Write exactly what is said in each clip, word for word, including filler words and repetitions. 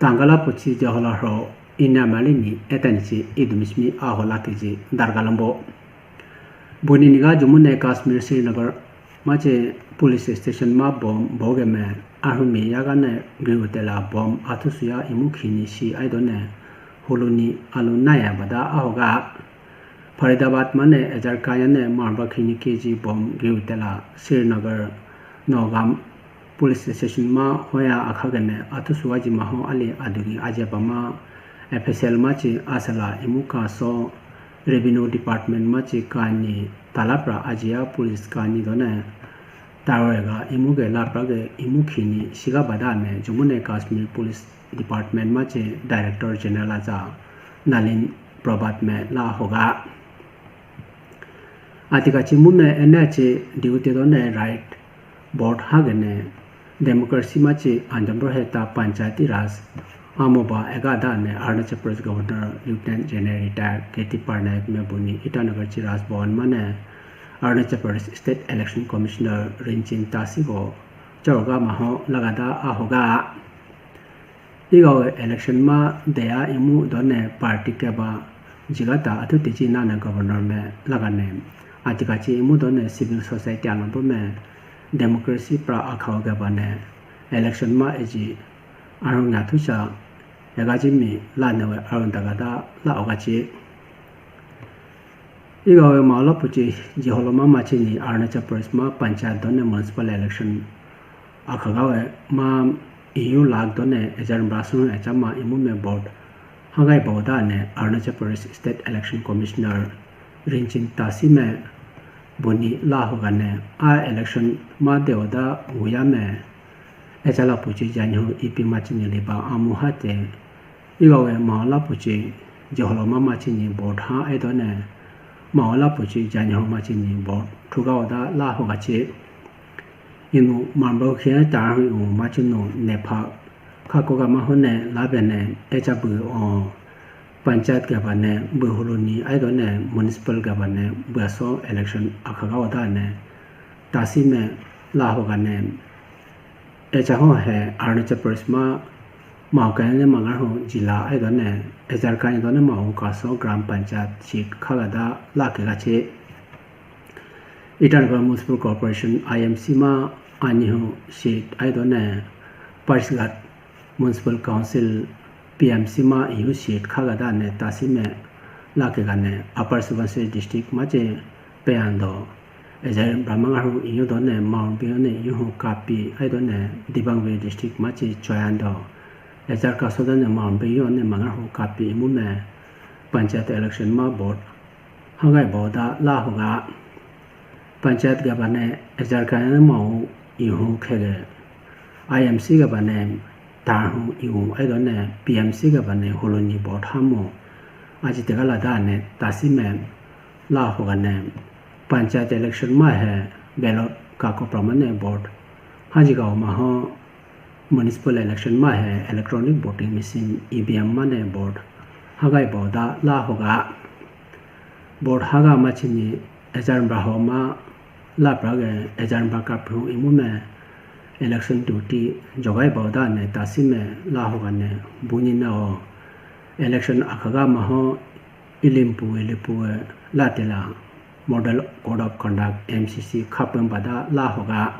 Tangala puchi jeholaho inya malini etanichi idumismi ahola kiji dargalambo. Buni niga Jammu and Kashmir Srinagar machi police station ma bomb bogeme ahumi yagane griwutela bomb athusuya imu khini si aidone huluni alu naya bada ahoga. Faridabad mane ejar kayane marba khini kg bomb griwutela Srinagar Nogam police station ma hoya akhagane athusuwa jimaho ali adugi ajabama F S L machi asala imu kaso revenue department machi kani talapra ajiya police kani done tarega imu ge lapra ge imu khini siga badane Jammu and Kashmir police department machi director general aja Nalin Prabhat me la hoga. Atikachi mume enachi duty done right board hagene democracy machi anjambro heta panchayati raj amoba egada ne Arunachal Pradesh Governor Lieutenant General Retired K T Parnaik me buni Itanagar chi Raj Bhavan mane Arunachal Pradesh State Election Commissioner Rinchen Tasi go choroga maho lagada ahoga. Igawe election ma deya imu done party keba jigata athu techi nana governor me lagane. Atikachi imu done civil society alombo me democracy pra akhao keba ne election ma eji arung athusa egaji mi la newe arung dagada la ogachi. Igawe maola puchi jiholoma machini Arunachal Pradesh ma panchayat done municipal election akhagawe ma iyu lak done ejar brasun echama imume vote hagai bauda ne Arunachal Pradesh State Election Commissioner Rinchen Tasi me buni la hogane a election ma deoda wuyame echala puchi janyu ipi machini liba amu hate. Igawe maola puchi jiholoma machini vote ha aidone maola puchi janyu machini vote thuga oda la hogachi. Inu mambo khia tar hu u machinu nepha khakoga mahone labene echa bu o panchayat kebane bu huluni aidone municipal kebane bu aso election akhaga oda ne Tasi me la hogane. Echa ho he Arunachal Pradesh ma mao kayane mangar ho jila aidone ejar kani done mao kaso gram panchayat seat khagada la kegachi. Itanagar Municipal Corporation I M C ma anihu seat aidone Pasighat Municipal Council P M C ma ihu seat khagada ne Tasi me la kegane Upper Subansiri District machi peyando. Ejar Brahmangaru iyu done Maurbi ne iyu kapi aidone Dibang Valley District machi choyando. Ejar kaso done Maurbi iyu ne mangaru kapi imume panchayat election ma vote hagai bauda la hoga. Panchayat gabane ejar kayane mau ihu khege. I M C gabane tarhu ihu aidone P M C gabane huluni vote hamu. Aji tegala dane Tasi me la hogane panchayat election ma he ballot kako pramane vote haji gao maho municipal election ma he electronic voting machine E V M mane vote hagai bauda la hoga. Vote haga machini ejar braho ma la prage ejar bra kapru imume election duty jogai bauda ne Tasi me la hogane buni na o election akhaga maho ilimpu ilipu latela Model Code of Conduct M C C khapem bada la hoga.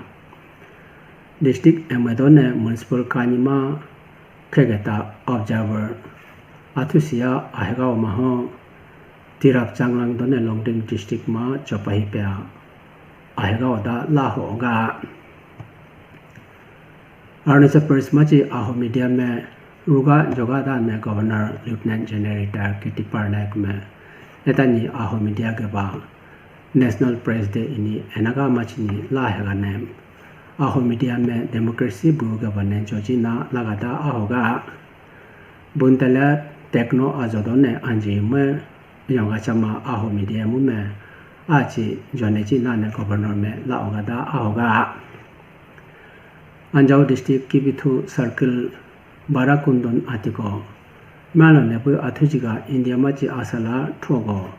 District M A done municipal kanima khegeta observer athusia ahegao maho Tirap Changlang done Longding District ma chopahi pea ahegao da la hoga. Arunachal Pradesh machi aho media me ruga joga da ne Governor Lieutenant General Retired K T Parnaik me etani aho media ke ba National Press Day ini enaga machini la hega ne aho media me democracy bu ke ba ne joji na laga da ahoga. Buntala techno ajodo ne anji me yonga chama aho media mu me achi jone chi na ne Governor me la oga da ahoga. Anjaw District Kibithu Circle Barakundon atiko mano nepu athujiga India machi asala thogo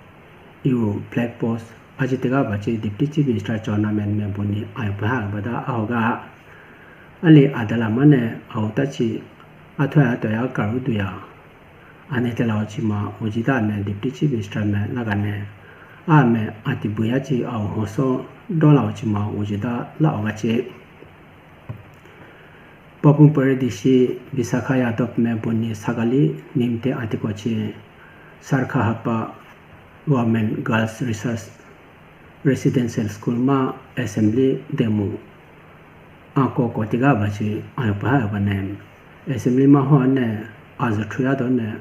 iwu flag post ajitega bachi Deputy Chief Minister Chowna Mein me buni ayupaha bada ahoga. Ali adala mane autachi Athoya toya karu duya. Ane tela uchima ujida me Deputy Chief Minister me lagane. A me ati buya chi au hoso dola uchima ujida la ogachi. Papum Pare D C Visakha Yadav me buni sakali nimte atiko chi Sarkha Hapa Government Girls Research Residential School ma assembly demu. Ako kotiga bachi ayo paha bane. Assembly ma ho ne azu thuya do ne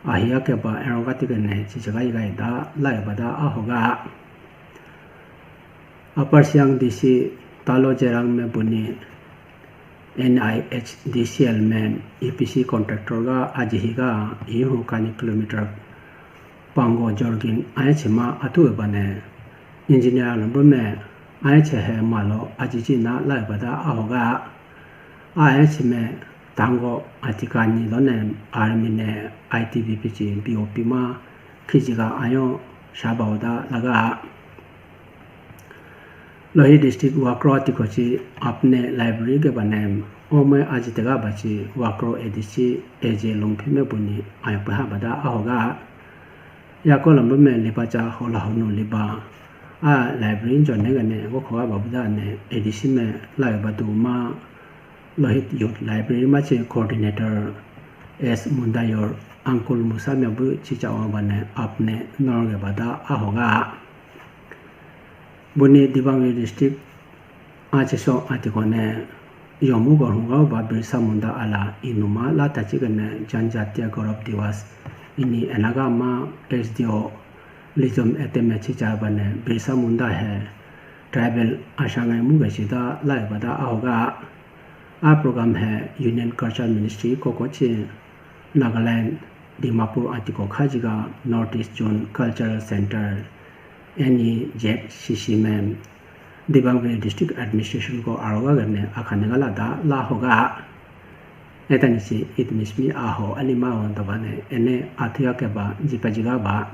ahiya ke ba erogati ke ne chichaga iga ida lai bada ahoga. Upper Siang D C Talo Jerang me buni N I H D C L me E P C contractor ga ajihi ga ihu kani kilometer pango jorgin ayeche ma atu bane. Engineer lombo me ayeche he malo ajichi na lai bada ahoga. Ayeche me tango atikani lone army ne I T B P chi B O P ma khijiga ayo shabaoda laga. Lohit District Wakro atiko chi apne library ke banem ome ajitega bachi Wakro A D C A J Lungphi me buni ayo paha bada ahoga. Yako lambu me liba cha hola honu liba. A library jo ne gane go khoga babu da ne A D C me lai badu ma Lohit Youth Library ma che coordinator S Mundayor Uncle Musa me bu chicha wa bane apne norge bada ahoga. Buni Dibang Valley District acheso atiko ne yomu gorhunga ba Birsa Munda ala inuma la tachigane Janjatiya Gaurav Diwas ini enaga ma S D O Lijom eteme chicha bane Birsa Munda he tribal ashangai muge chida lai bada ahoga. A program he Union Culture Ministry koko chi Nagaland Dimapur atiko khajiga North East Zone Cultural Center N E Z C C me Dibang Valley District Administration ko aroga gane akhane gala da la hoga. Etani si itimi simi aho alima ho dobane ene athuya ke ba jipa jiga ba.